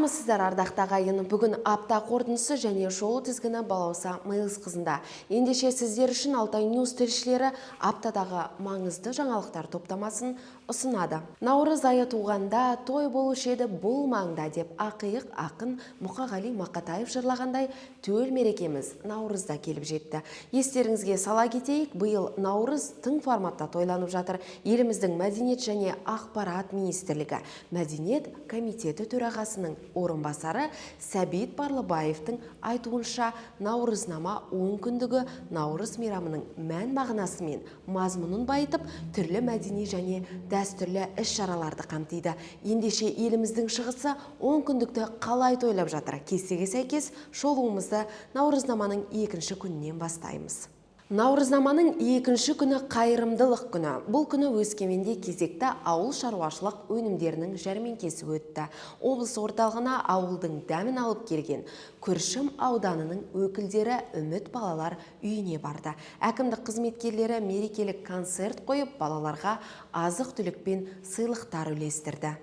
Армысыздар, ардақты ағайын! Бүгін апта қорытындысы және шолу тізгіні Балауса Майлысқызында. Ендеше, сіздер үшін Алтай Ньюс тілшілері аптадағы маңызды жаңалықтар топтамасын ұсынады. Наурыз айы туғанда, той болушы еді бұл маңда деп ақиық ақын Мұқағали Мақатаев жырлағандай, төл мерекеміз Наурызда келіп жетті. Естеріңізге сала кетейік, биыл Наурыз тың форматта тойланып жатыр. Еліміздің Мәдениет және ақпарат министрлігі Мәдениет комитеті төрағасының орынбасары Сәбит Барлыбаевтың айтуынша, Наурызнама 10 күндігі Наурыз мейрамының мән мағынасы мен мазмұнын байытып, түрлі мәдени және дәстүрлі іс-шараларды қамтиды. Ендеше, еліміздің шығысы 10 күндікті қалай тойлап жатыр? Кестеге сәйкес шолуымызды Наурызнаманың екінші күнінен бастаймыз. Наурызнаманың екінші күні – қайырымдылық күні. Бұл күні Өскеменде кезекті ауыл шаруашылық өнімдерінің жәрмеңкесі өтті. Облыс орталығына ауылдың дәмін алып келген Күршім ауданының өкілдері Үміт балалар үйіне барды. Әкімдік қызметкерлері мерекелік концерт қойып, балаларға азық түлік пен сыйлықтар үлестірді.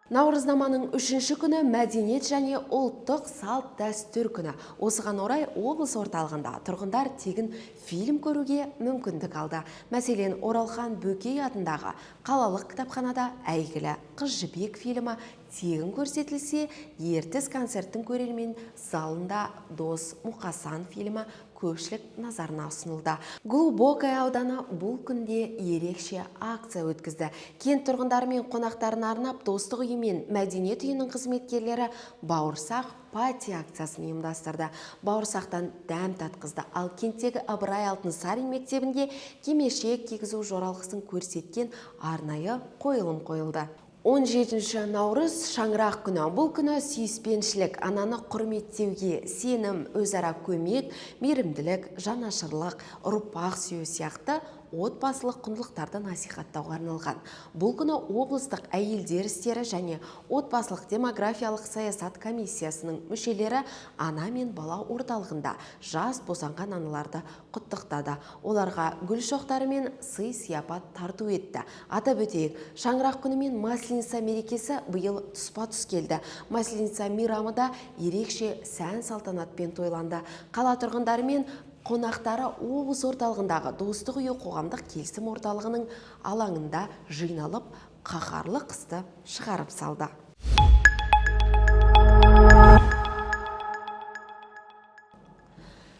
Наурызнаманың үшінші күні – мәдениет және ұлттық салт дәстүр күні. Осыған орай облыс орталығында тұрғындар тегін фильм көруге мүмкіндік алды. Мәселен, Оралхан Бөкей атындағы қалалық кітапханада әйгілі «Қыз Жібек» фильмі тегін көрсетілсе, Ертіс концерттің көрермен залында «Дос Мұқасан» фильмі көпшілік назарына ұсынылды. Глубокое ауданы бұл күнде ерекше акция өткізді. Кент тұрғындары мен қонақтарына арнап Достық үйі мен Мәдениет үйінің қызметкерлері «Бауырсақ пати» акциясын ұйымдастырды. Бауырсақтан дәм татқызды. Ал кенттегі Ыбырай Алтынсарин мектебінде кимешек кигізу жоралғысын көрсеткен арнайы қойылым қойылды. 17 наурыз – шаңырақ күні. Бұл күні сүйіспеншілік, ананы құрметтеуге, сенім, өзара көмек, мейірімділік, жанашырлық, ұрпақ сүю сияқты отбасылық құндылықтарды насихаттауға арналған. Бұл күні облыстық әйелдер істері және отбасылық демографиялық саясат комиссиясының мүшелері Ана мен бала орталығында жас босанған аналарды құттықтады. Оларға гүл шоқтары мен сый сияпат тарту етті. Атап өтейік, шаңырақ күні мен Масленица мерекесі биыл тұспа тұс келді. Масленица мейрамы да ерекше сән салтанатпен тойланды. Қала тұрғындары мен қонақтары облыс орталығындағы Достық үйі қоғамдық келісім орталығының алаңында жиналып, қаһарлы қысты шығарып салды.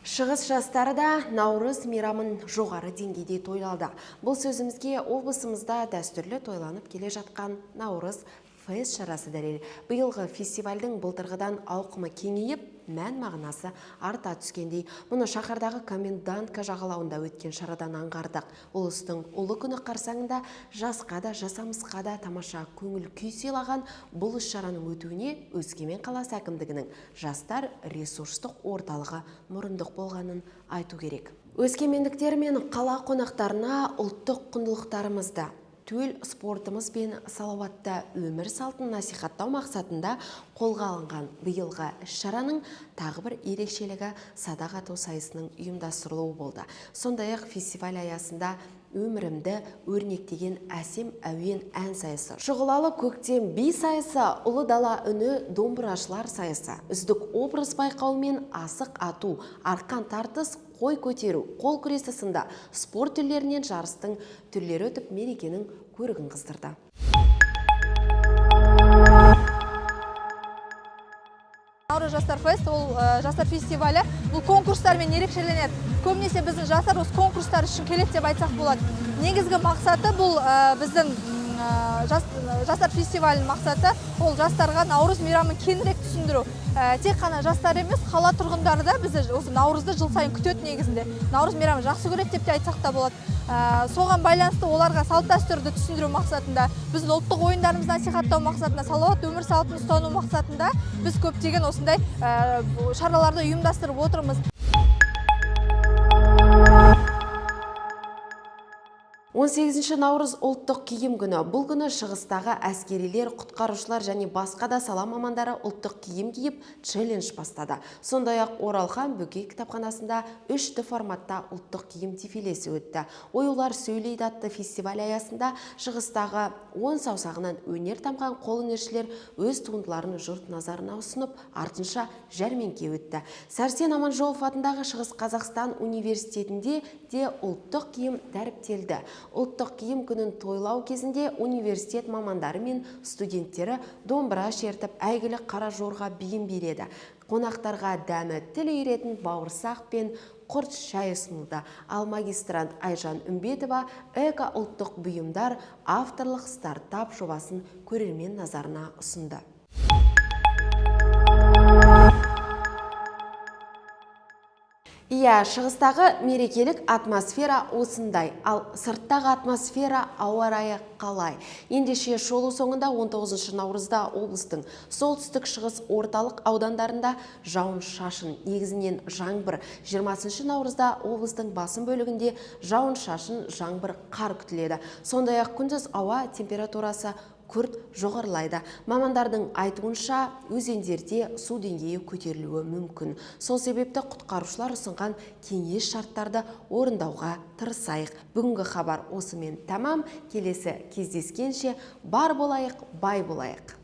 Шығыс жастары да Наурыз мейрамын жоғары деңгейде тойлады. Бұл сөзімізге облысымызда дәстүрлі тойланып келе жатқан Наурыз фест шарасы дәлел. Биылғы фестивальдің былтырғыдан ауқымы кеңейіп, мән мағынасы арта түскендей. Мұны шаһардағы Комендантка жағалауында өткен шарадан аңғардық. Ұлыстың ұлы күні қарсаңында жасқа да, жасамысқа да тамаша көңіл күй сыйлаған бұл іс шараның өтуіне Өскемен қаласы әкімдігінің жастар ресурстық орталығы мұрындық болғанын айту керек. Өскемендіктер мен қала қонақтарына ұлттық құндылықтарымызды, төл спортымыз бен салауатты өмір салтын насихаттау мақсатында қолға алынған биылғы іс-шараның тағы бір ерекшелігі садақ ату сайысының ұйымдастырылуы болды. Сондай-ақ фестиваль аясында «Өмірімді өрнектеген әсем әуен» ән сайысы, «Шұғылалы көктем» би сайысы, «Ұлы дала үні» домбырашылар сайысы, «Үздік образ» байқауы мен асық ату, арқан тартыс, қой көтеру, қол күресі сынды спорт түрлерінен жарыстың түрлері өтіп, мерекенің көрігін қыздырды. «Наурыз жастар фест» ол жастар фестивалі, бұл конкурстармен ерекшеленеді. Көбінесе біздің жастар осы конкурстар үшін келеді деп айтсақ болады. Негізгі мақсаты бұл біздің жастар фестивалінің мақсаты ол жастарға Наурыз мейрамын кеңірек түсіндіру. Тек қана жастар емес, қала тұрғындары да бізді осы Наурызды жыл сайын күтеді. Негізінде Наурыз мейрамын жақсы көреді деп те айтсақ та болады. Соған байланысты оларға салт дәстүрді түсіндіру мақсатында, біздің ұлттық ойындарымызды насихаттау мақсатында, салауатты өмір салтын ұстану мақсатында біз көптеген осындай шараларды ұйымдастырып отырмыз. 18 18 наурыз – ұлттық киім күні. Бұл күні шығыстағы әскерилер, құтқарушылар және басқа да сала мамандары ұлттық киім киіп, челлендж бастады. Сондай-ақ Оралхан Бөкей кітапханасында 3D форматта ұлттық киім дефилесі өтті. «Оюлар сөйлейді» атты фестиваль аясында шығыстағы 10 саусағынан өнер тамған қолөнершілер өз туындыларын жұрт назарына ұсынып, артынша жәрмеңке өтті. Сәрсен Аманжолов атындағы Шығыс Қазақстан университетінде де ұлттық киім дәріптелді. Ұлттық киім күнін тойлау кезінде университет мамандары мен студенттері домбыра шертіп, әйгілі қара жорға биін биледі. Қонақтарға дәмі тіл үйіретін бауырсақ пен құрт шай ұсынылды. Ал магистрант Айжан Үмбетова эко ұлттық бұйымдар авторлық стартап жобасын көрермен назарына ұсынды. Иә, шығыстағы мерекелік атмосфера осындай, ал сырттағы атмосфера, ауа райы қалай? Ендеше, шолу соңында: 19 наурызда облыстың солтүстік, шығыс, орталық аудандарында жауын шашын, негізінен жаңбыр. 20 наурызда облыстың басым бөлігінде жауын шашын, жаңбыр, қар күтіледі. Сондай ақ күндіз ауа температурасы күрт жоғарылайды. Мамандардың айтуынша, өзендерде су деңгейі көтерілуі мүмкін. Сол себепті құтқарушылар ұсынған кеңес шарттарды орындауға тырысайық. Бүгінгі хабар осымен тәмам. Келесі кездескенше бар болайық, бай болайық.